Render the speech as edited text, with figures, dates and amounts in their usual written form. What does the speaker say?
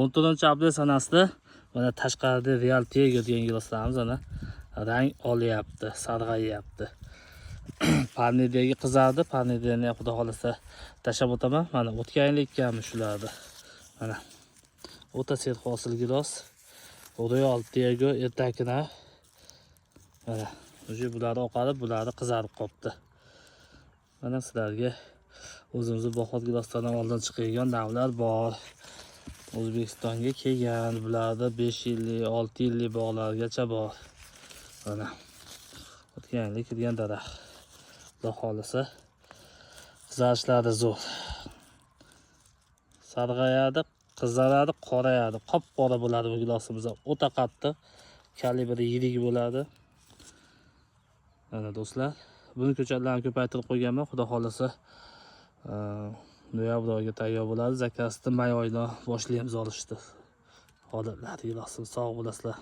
14 aprel sanasida mana tashqarida Real Tiger degan giloslarimiz ana rang olyapti, sarg'ayyapti. Parnidagi qizardi, parnidani ham, xudo xohlasa, tashlab o'taman. Mana o'tgan yil ekkanmiz shularni. Mana o'ta serhosil gilos. Royal Tiger ertakina. Mana уже bular oqarib, bular qizarib qolibdi. Mana sizlarga o'zimizni bahor giloslardan oldin chiqadigan navlar bor. O'zbekistonga kelgan, bularda 5 yillik, 6 yillik bog'largacha bor. Mana o'tgan yil ekilgan daraxt. Xudo xohlasa, qizarishlari zo'r. Sarg'ayadi, qizaradi, qorayadi. Qop qora bo'ladi bu gilosimiz. O'ta qattiq, kalibri yirik bo'ladi. Mana do'stlar, buni ko'chatlarini ko'paytirib qo'yganman. Xudo xohlasa, noyabr oyiga tayyor bo'ladi. Zakazni may oyidan boshlaymiz olishni. Holatlar gilosimiz. Sog' bo'lasizlar.